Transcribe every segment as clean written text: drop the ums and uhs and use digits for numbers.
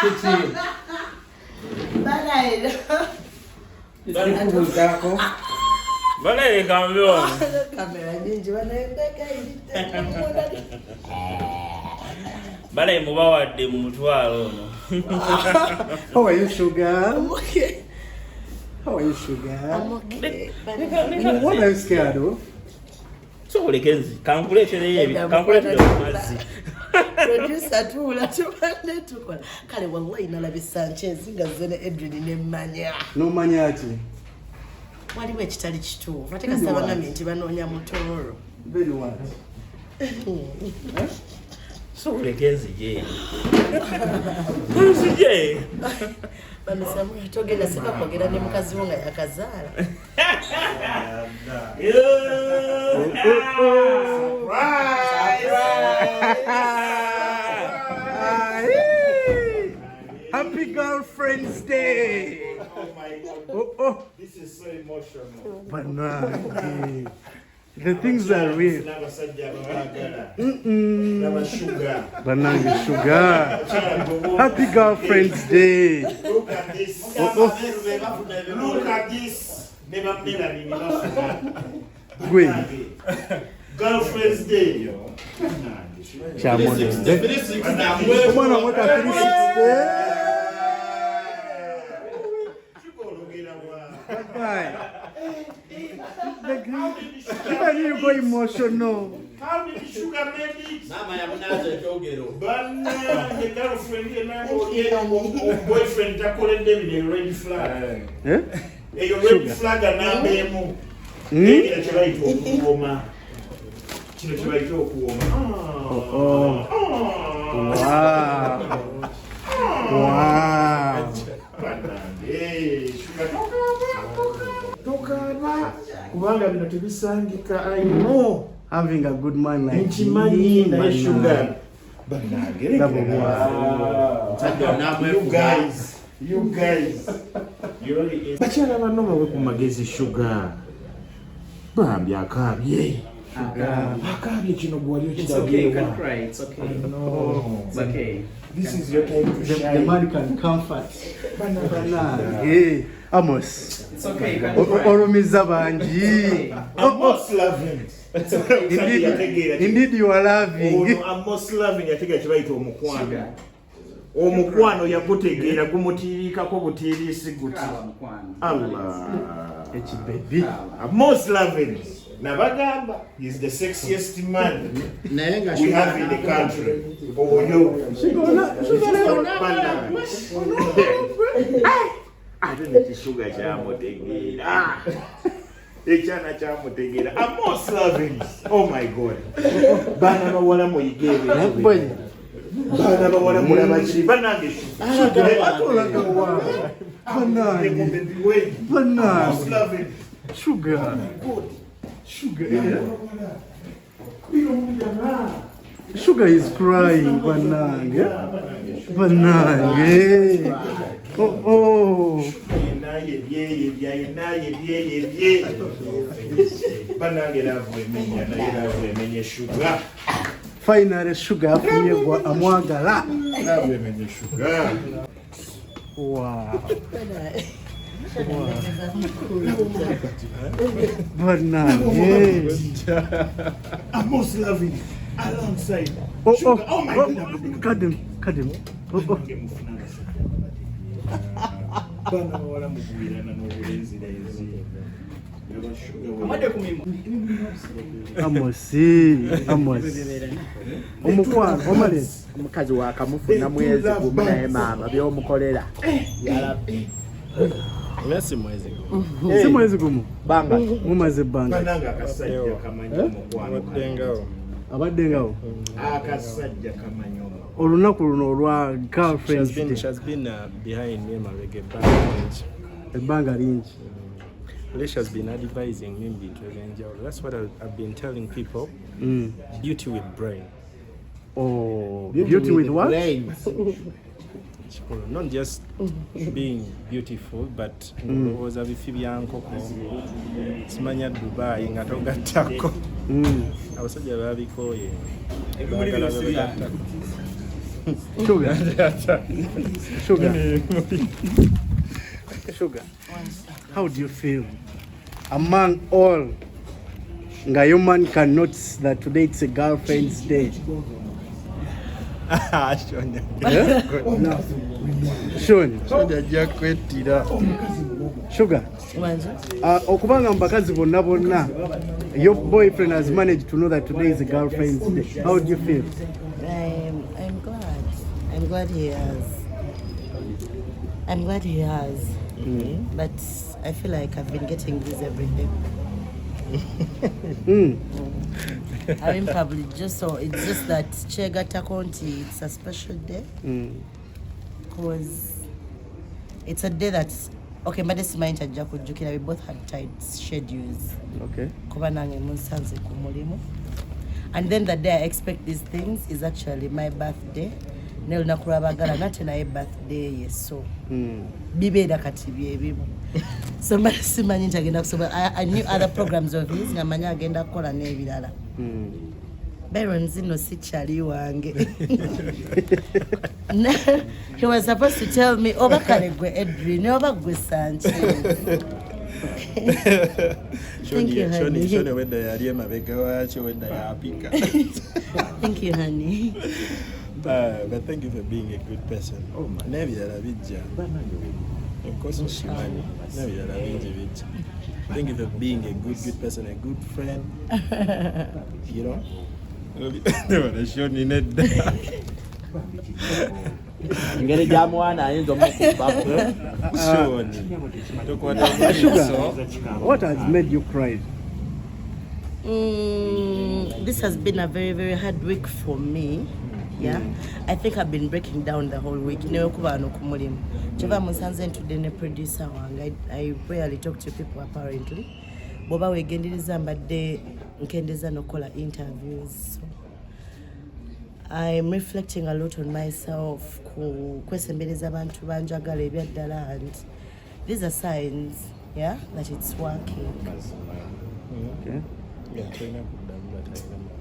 Kiki? Banaye. Kubuuzaako. Banaye kambe wano. Kamera nyingi banaye mbegayiridde. Banaye mubawadde mu mutwalo ono. How are you, sugar? I'm okay. How are you, sugar? I'm okay. What are you scared of? Soboleke nzi kankuleetereyo ebi kankuleetere amazzi. Producer tuula tubadde tukola. Kale wallahi nalabye Sanchez nga nze ne Edwin ne mmanya. N'omanya ki? Waliwo ekitali kituufu ate kasita bagambye nti banoonya mutooro. Ben what? Soboleke nzije. Nzije. Bamisamu togenda sika kwogera ne mukazi wo nga yakazaala. Aye. Happy Girlfriend's Day! Oh my God. Oh, This is so emotional. banange. The things are real. N'abasajja ababaagala. N'abashuga. Banange sugar. Happy Girlfriend's Day. Look at this. Oh, oh. Look at this. Ne ba Melanie ne bafuna. Gwe. Girlfriend's Day. Kyamulembe. Omwana mweka 360. Ologera wa. Bye. The girl, even you go emotional. How did sugar make it? Maama yamunaaza ekyogero. Bannange girlfriend yenna boyfriend takoledde bino red flag. Eh? Eyo red flag namba emu. Kino kye bayita okuwoma. Kino kye bayita okuwoma. Oh. Wow. Wow. Bannange, sugar tokaaba, tokaaba. Kubanga bino tebisangika, I know. Having a good man like Nkimanyi you, naye sugar. Bannange. Bannange, Love wow. Musajja You onamwefuga. guys, you guys. You really is. Bakyala banno bawe ku magezi sugar. Bambi akaabye. Akaabye kino gwe wali It's okay, you can okirabyewa. cry. It's okay. No. It's okay. This is your time to The shine. man can comfort. Bannange. Amos. It's okay, you can cry. Olumiza bangi. Amos loving. Indeed, indeed you are loving. Ono Amos loving yategeera kye bayita omukwano. Sugar. Omukwano yagutegeera gumutiirikako butiirisi guti. Kaaba mukwano. Allah. Eki baby. Amos loving. Nabagamba is the sexiest man Naye nga we have in the country. Oyo. Bannange. Ate nekisuga kyamutegeera. Ekyana kyamutegeera. Amos loving. Oh my God. Baana bawala muyige ebintu bino. Baana bawala mulaba ki? Bannange Atolaga wa. Bannange. Amos Bannange. loving. Sugar. Sugar. Eh? Sugar is crying, bannange. Bannange. Oh. Yenayebye yenayebye bannange love emenya naye love emenye sugar. Finally Sugar afunye gwa amwagala. Love emenye sugar. Wow. Bannange. Amos loving alongside Oh, Sugar. oh, Oh my oh, God. Kadem, kadem. Oh. Bannange mufuna abasajja ababategeera. Baana bawala mugwirana n'obulenzirenzi. Amadde ku mimwa. Amosi, Amos. Omukwano, omale. Omukazi wakamufuna mwezi gumu naye maama byomukolera. Yalabbi. Si mwezi gumu. Si mwezi gumu. Banga. Mumaze ebbanga. Bannange akasajja kamanyi omukwano. Abaddengawo. Abadde ngawo. Akasajja kamanyi omukwano. Olunaku luno olwa She has Girlfriend's been, Day. she has been behind me emabega ebbanga lingi. Ebbanga lingi. Alicia has been advising me mu bintu ebyenjawulo. That's what I've been telling people. Beauty with brain. Oh, beauty with what? Brains. Kikulu not just being beautiful, but olowooza bifi bya nkoko, simanya Dubai nga togattako. Abasajja babikooye. Ebimuli bino si byange. Sugar. Sugar. Sugar. How do you feel? Among all, nga human can notice that today it's a girlfriend's day. Eh? Shoni. Ajja kwettira. Sugar. Okubanga mu bakazi bonna bonna, your boyfriend has managed to know that today is a girlfriend's day. How do you feel? I'm glad. I'm glad he has. I'm glad he has. But I feel like I've been getting this every day. I mean, probably just so it's just that kyegattako nti it's a special day because it's a day that's okay. Mbadde simanyi nti ajja kujjukira. We both had tight schedules. Kuba nange munsanze ku mulimu, and then the day I expect these things is actually my birthday, n'olunaku lw'abaagala nate naye birthday ye, so bibeera kati byebimu. So mbadde simanyi nti agenda kusobola. I knew other programs of his, nga manyi agenda kukola n'ebirala. Byron zino si kyali wange. He was supposed to tell me, oba kale gwe Edwin oba gwe Sanchez. Thank you, honey. Shoni wedda yali emabega waakyo, wedda yapika. Thank you, honey. But thank you for being a good person. N'ebirala bijja. Of course okimanyi. N'ebirala bingi bijja. Thank you for being a good, good person, a good friend. You know? Shoni nedda. Engeri gyamuwaana ayinza omukubako. Shoni. Tokwata. Sugar, what has made you cry? This has been a very, very hard week for me. Yeah, I think I've been breaking down the whole week. Newekuba wano ku mulimu, kyova musanze ntudde ne producer wange. I rarely talk to people apparently. Bw'oba weegendereza, mbadde nkendeza n'okukola interviews. So I'm reflecting a lot on myself, ku kwesembereza abantu banjagala ebyaddala, and these are signs, yeah, that it's working. Okay. Yeah, tolina kuddamu, batalina makulu.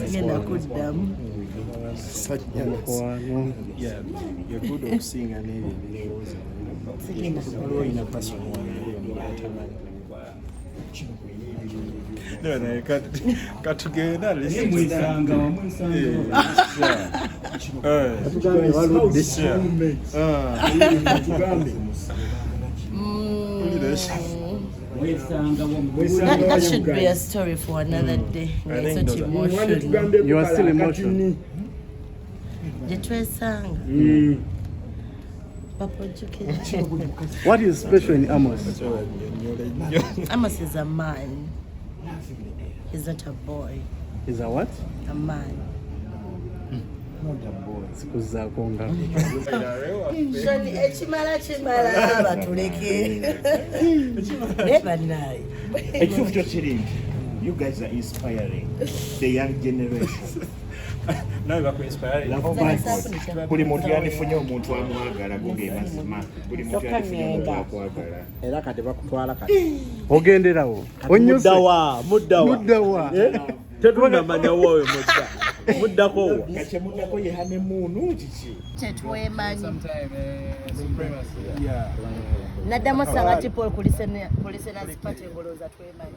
Sigenda kuddamu. Mukwano. Yeah, you're good okusinga n'ebyo ebirowoozo. Sigenda. Waliwo olina person wange oyo atamanyi. No, naye katugenda. Mwesanga wa, mwesanga. Atugambye waludde. Tugambe. Mwesanga wa. That should be a story for another day. I It's think not those are- emotional. You are still emotional. Gye twesanga. Papa ojjukira. What is special in Amos? Amos is a man. He's not a boy. Is a what? A man. Sikuzaako nga. Shoni, ekimala kimala, batuleke. Naye bannaye. Ekituufu kyo kiri nti you guys are inspiring the young generation. Nawe bakuinspire. Love by God. Buli muntu yandifunye omuntu amwagala, go ge mazima, buli muntu Kyokka yandifunye omuntu ŋŋenda. akwagala. Era kati bakutwala kati. Ogenderawo. Onyuse. Muddawa, muddawa? Muddawa. Eh? Tetunnamanya wooyo mudda, muddako wa? Kakyemuddako ye honeymoon kiki? Tetwemanyi. Sometime, supremacy. Yeah. Naddamu osanga tipo ku listeners party, ngolowooza twemanyi.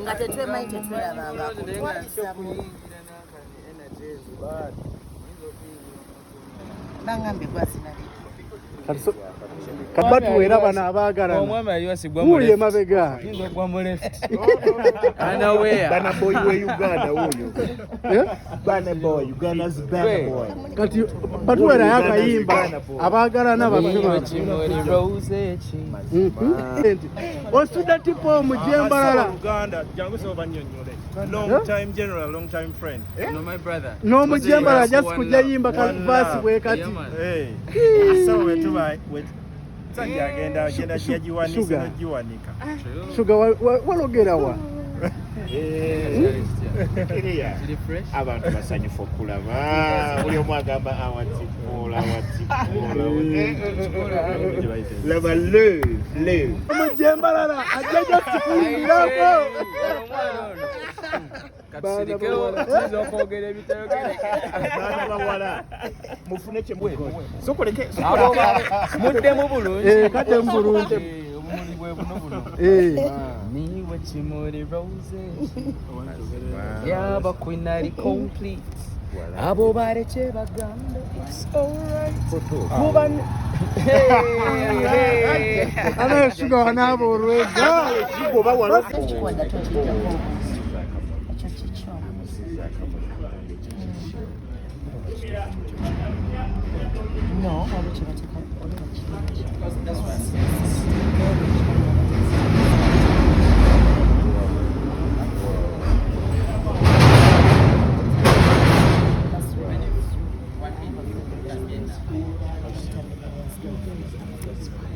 Nga tetwemanyi, tetwerabangako. Twayisamu. Bangambye gwasinalidde. Kabatuweera bano abaagalana. Omwami aliwasigwa mu Wuuyo left. emabega. Yinza okugwa mu left. Unaware. Bana boy we Uganda wuuyo. Eh? Bana boy, Uganda's bana boy. Kati batuweerayo akayimba abaagalana baffe bano. Ekimuli rose ki. Osudde tipo omujembalala. Uganda, jangu sebo bannyonnyole. Long time general, long time friend. No, my brother. N'omujembala just One kujja love. yimba kaverse bwe kati. Yeah, man. Hey. So wetuba sajja agenda agenda yagiwanise Sugar. nogiwanika. Sugar, walogerawa? Yeah. Kiriya. Kiri fresh. Abantu basanyufu okulaba. Buli omu agamba awatipoola awatipoola. Laba le le. Omujembalala ajja kukuyingirako. Omwana ono. Katusirikewo tuyinza okwogera ebitayogereka. Baana bawala mufune kye mwe. Sokoleke Abo muddemu bulungi. Kaddemu bulungi. Obumuli bwe buno buno. Niwe kimuli rose. Yaba queen ali complete. Abo baleke bagambe it's alright. Kuba hey, hey. Abe Shuga wanaaba olwega. Oba wala. Ekikwada tokijjako ekyo kikyo. No, waliwo kye bateeka waliwo bakirungi.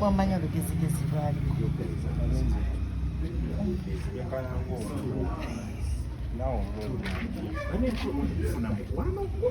Wamanyi olugezigezi lwaliko. Funa mukwano gwo.